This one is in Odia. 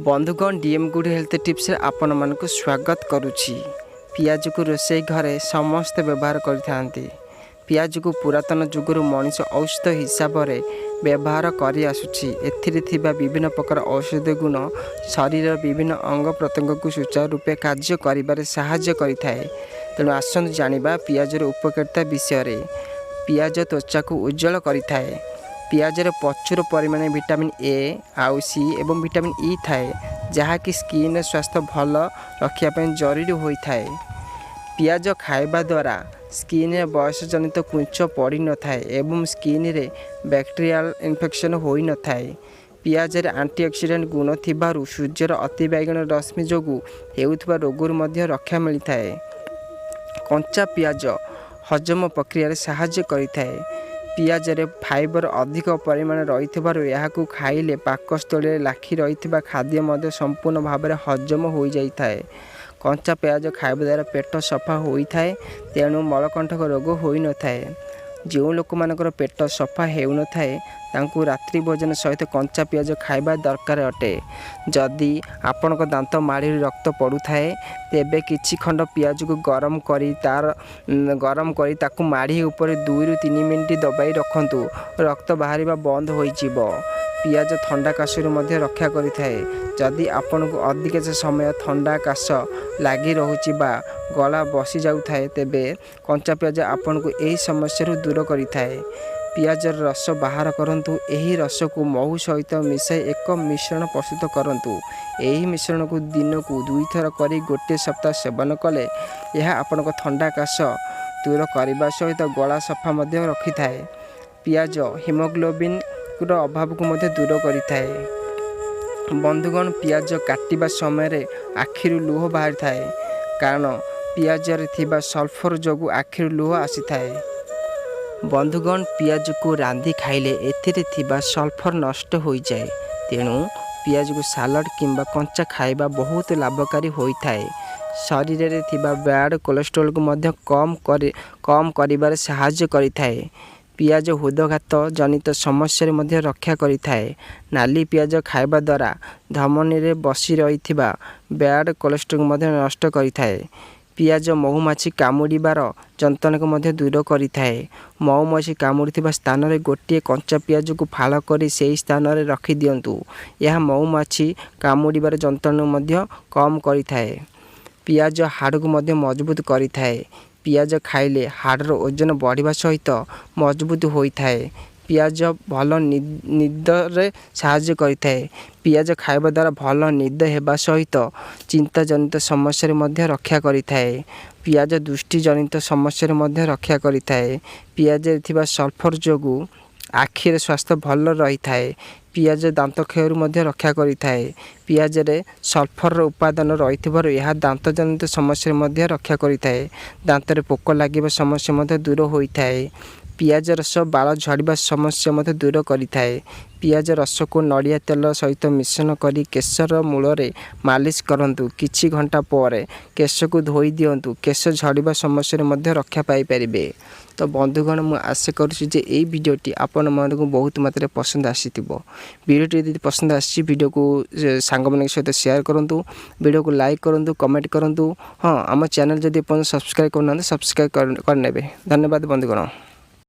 ବନ୍ଧୁଗଣ, ଡିଏମ୍ ଗୁଡ୍ ହେଲ୍ଥ ଟିପ୍ସରେ ଆପଣମାନଙ୍କୁ ସ୍ୱାଗତ କରୁଛି। ପିଆଜକୁ ରୋଷେଇ ଘରେ ସମସ୍ତେ ବ୍ୟବହାର କରିଥାନ୍ତି। ପିଆଜକୁ ପୁରାତନ ଯୁଗରୁ ମଣିଷ ଔଷଧ ହିସାବରେ ବ୍ୟବହାର କରିଆସୁଛି। ଏଥିରେ ଥିବା ବିଭିନ୍ନ ପ୍ରକାର ଔଷଧୀୟ ଗୁଣ ଶରୀରର ବିଭିନ୍ନ ଅଙ୍ଗ ପ୍ରତ୍ୟଙ୍ଗକୁ ସୁଚାରୁ ରୂପେ କାର୍ଯ୍ୟ କରିବାରେ ସାହାଯ୍ୟ କରିଥାଏ। ତେଣୁ ଆସନ୍ତୁ ଜାଣିବା ପିଆଜର ଉପକାରିତା ବିଷୟରେ। ପିଆଜ ତ୍ୱଚାକୁ ଉଜ୍ଜଳ କରିଥାଏ। ପିଆଜରେ ପ୍ରଚୁର ପରିମାଣରେ ଭିଟାମିନ୍ ଏ ଆଉ ସି ଏବଂ ଭିଟାମିନ୍ ଇ ଥାଏ, ଯାହାକି ସ୍କିନ୍ର ସ୍ୱାସ୍ଥ୍ୟ ଭଲ ରଖିବା ପାଇଁ ଜରୁରୀ ହୋଇଥାଏ। ପିଆଜ ଖାଇବା ଦ୍ୱାରା ସ୍କିନ୍ରେ ବୟସଜନିତ କୁଞ୍ଚ ପଡ଼ିନଥାଏ ଏବଂ ସ୍କିନ୍ରେ ବ୍ୟାକ୍ଟେରିଆଲ୍ ଇନଫେକ୍ସନ୍ ହୋଇନଥାଏ। ପିଆଜରେ ଆଣ୍ଟିଅକ୍ସିଡେଣ୍ଟ ଗୁଣ ଥିବାରୁ ସୂର୍ଯ୍ୟର ଅତିବାଇଗଣ ରଶ୍ମି ଯୋଗୁଁ ହେଉଥିବା ରୋଗରୁ ମଧ୍ୟ ରକ୍ଷା ମିଳିଥାଏ। କଞ୍ଚା ପିଆଜ ହଜମ ପ୍ରକ୍ରିୟାରେ ସାହାଯ୍ୟ କରିଥାଏ। ପିଆଜରେ ଫାଇବର ଅଧିକ ପରିମାଣରେ ରହିଥିବାରୁ ଏହାକୁ ଖାଇଲେ ପାକସ୍ଥଳୀରେ ଲାଖି ରହିଥିବା ଖାଦ୍ୟ ମଧ୍ୟ ସମ୍ପୂର୍ଣ୍ଣ ଭାବରେ ହଜମ ହୋଇଯାଇଥାଏ। କଞ୍ଚା ପିଆଜ ଖାଇବା ଦ୍ୱାରା ପେଟ ସଫା ହୋଇଥାଏ, ତେଣୁ ମଳକଣ୍ଠକ ରୋଗ ହୋଇନଥାଏ। ଯେଉଁ ଲୋକମାନଙ୍କର ପେଟ ସଫା ହେଉନଥାଏ, ତାଙ୍କୁ ରାତ୍ରି ଭୋଜନ ସହିତ କଞ୍ଚା ପିଆଜ ଖାଇବା ଦରକାର ଅଟେ। ଯଦି ଆପଣଙ୍କ ଦାନ୍ତ ମାଢ଼ିରୁ ରକ୍ତ ପଡ଼ୁଥାଏ, ତେବେ କିଛି ଖଣ୍ଡ ପିଆଜକୁ ଗରମ କରି ତାକୁ ମାଢ଼ି ଉପରେ 2ରୁ 3 ମିନିଟ୍ ଦବାଇ ରଖନ୍ତୁ। ରକ୍ତ ବାହାରିବା ବନ୍ଦ ହୋଇଯିବ। ପିଆଜ ଥଣ୍ଡା କାଶରୁ ମଧ୍ୟ ରକ୍ଷା କରିଥାଏ। ଯଦି ଆପଣଙ୍କୁ ଅଧିକାଂଶ ସମୟ ଥଣ୍ଡା କାଶ ଲାଗି ରହୁଛି ବା ଗଳା ବସି ଯାଉଥାଏ, ତେବେ କଞ୍ଚା ପିଆଜ ଆପଣଙ୍କୁ ଏହି ସମସ୍ୟାରୁ ଦୂର କରିଥାଏ। ପିଆଜର ରସ ବାହାର କରନ୍ତୁ। ଏହି ରସକୁ ମହୁ ସହିତ ମିଶାଇ ଏକ ମିଶ୍ରଣ ପ୍ରସ୍ତୁତ କରନ୍ତୁ। ଏହି ମିଶ୍ରଣକୁ ଦିନକୁ ଦୁଇଥର କରି ଗୋଟିଏ ସପ୍ତାହ ସେବନ କଲେ ଏହା ଆପଣଙ୍କ ଥଣ୍ଡା କାଶ ଦୂର କରିବା ସହିତ ଗଳା ସଫା ମଧ୍ୟ ରଖିଥାଏ। ପିଆଜ ହିମୋଗ୍ଲୋବିନ୍ର ଅଭାବକୁ ମଧ୍ୟ ଦୂର କରିଥାଏ। ବନ୍ଧୁଗଣ, ପିଆଜ କାଟିବା ସମୟରେ ଆଖିରୁ ଲୁହ ବାହାରିଥାଏ, କାରଣ ପିଆଜରେ ଥିବା ସଲଫର ଯୋଗୁଁ ଆଖିରୁ ଲୁହ ଆସିଥାଏ। ବନ୍ଧୁଗଣ, ପିଆଜକୁ ରାନ୍ଧି ଖାଇଲେ ଏଥିରେ ଥିବା ସଲଫର ନଷ୍ଟ ହୋଇଯାଏ। ତେଣୁ ପିଆଜକୁ ସାଲାଡ଼ କିମ୍ବା କଞ୍ଚା ଖାଇବା ବହୁତ ଲାଭକାରୀ ହୋଇଥାଏ। ଶରୀରରେ ଥିବା ବ୍ୟାଡ଼ କୋଲେଷ୍ଟ୍ରଲକୁ ମଧ୍ୟ କମ୍ କରିବାରେ ସାହାଯ୍ୟ କରିଥାଏ। ପିଆଜ ହୃଦଘାତ ଜନିତ ସମସ୍ୟାରେ ମଧ୍ୟ ରକ୍ଷା କରିଥାଏ। ନାଲି ପିଆଜ ଖାଇବା ଦ୍ୱାରା ଧମନୀରେ ବସି ରହିଥିବା ବ୍ୟାଡ଼ କୋଲେଷ୍ଟ୍ରଲକୁ ମଧ୍ୟ ନଷ୍ଟ କରିଥାଏ। ପିଆଜ ମହୁମାଛି କାମୁଡ଼ିବାର ଯନ୍ତ୍ରଣାକୁ ମଧ୍ୟ ଦୂର କରିଥାଏ। ମହୁମାଛି କାମୁଡ଼ିଥିବା ସ୍ଥାନରେ ଗୋଟିଏ କଞ୍ଚା ପିଆଜକୁ ଫାଳ କରି ସେହି ସ୍ଥାନରେ ରଖିଦିଅନ୍ତୁ। ଏହା ମହୁମାଛି କାମୁଡ଼ିବାର ଯନ୍ତ୍ରଣାକୁ ମଧ୍ୟ କମ୍ କରିଥାଏ। ପିଆଜ ହାଡ଼କୁ ମଧ୍ୟ ମଜବୁତ କରିଥାଏ। ପିଆଜ ଖାଇଲେ ହାଡ଼ର ଓଜନ ବଢ଼ିବା ସହିତ ମଜବୁତ ହୋଇଥାଏ। ପିଆଜ ଭଲ ନିଦରେ ସାହାଯ୍ୟ କରିଥାଏ। ପିଆଜ ଖାଇବା ଦ୍ୱାରା ଭଲ ନିଦ ହେବା ସହିତ ଚିନ୍ତାଜନିତ ସମସ୍ୟାରେ ମଧ୍ୟ ରକ୍ଷା କରିଥାଏ। ପିଆଜ ଦୃଷ୍ଟିଜନିତ ସମସ୍ୟାରେ ମଧ୍ୟ ରକ୍ଷା କରିଥାଏ। ପିଆଜରେ ଥିବା ସଲଫର ଯୋଗୁଁ ଆଖିର ସ୍ୱାସ୍ଥ୍ୟ ଭଲ ରହିଥାଏ। ପିଆଜ ଦାନ୍ତ କ୍ଷୟରୁ ମଧ୍ୟ ରକ୍ଷା କରିଥାଏ। ପିଆଜରେ ସଲଫରର ଉପାଦାନ ରହିଥିବାରୁ ଏହା ଦାନ୍ତଜନିତ ସମସ୍ୟାରେ ମଧ୍ୟ ରକ୍ଷା କରିଥାଏ। ଦାନ୍ତରେ ପୋକ ଲାଗିବା ସମସ୍ୟା ମଧ୍ୟ ଦୂର ହୋଇଥାଏ। ପିଆଜ ରସ ବାଳ ଝଡ଼ିବା ସମସ୍ୟା ମଧ୍ୟ ଦୂର କରିଥାଏ। ପିଆଜ ରସକୁ ନଡ଼ିଆ ତେଲ ସହିତ ମିଶ୍ରଣ କରି କେଶର ମୂଳରେ ମାଲିସ କରନ୍ତୁ। କିଛି ଘଣ୍ଟା ପରେ କେଶକୁ ଧୋଇ ଦିଅନ୍ତୁ। କେଶ ଝଡ଼ିବା ସମସ୍ୟାରୁ ମଧ୍ୟ ରକ୍ଷା ପାଇପାରିବେ। ତ ବନ୍ଧୁଗଣ, ମୁଁ ଆଶା କରୁଛି ଯେ ଏଇ ଭିଡ଼ିଓଟି ଆପଣମାନଙ୍କୁ ବହୁତ ମାତ୍ରାରେ ପସନ୍ଦ ଆସିଥିବ। ଭିଡ଼ିଓଟି ଯଦି ପସନ୍ଦ ଆସିଛି, ଭିଡ଼ିଓକୁ ସାଙ୍ଗମାନଙ୍କ ସହିତ ସେୟାର କରନ୍ତୁ, ଭିଡ଼ିଓକୁ ଲାଇକ୍ କରନ୍ତୁ, କମେଣ୍ଟ କରନ୍ତୁ। ହଁ, ଆମ ଚ୍ୟାନେଲ୍ ଯଦି ଏପର୍ଯ୍ୟନ୍ତ ସବସ୍କ୍ରାଇବ୍ କରୁନାହାନ୍ତି, ସବସ୍କ୍ରାଇବ୍ କରିନେବେ। ଧନ୍ୟବାଦ ବନ୍ଧୁଗଣ।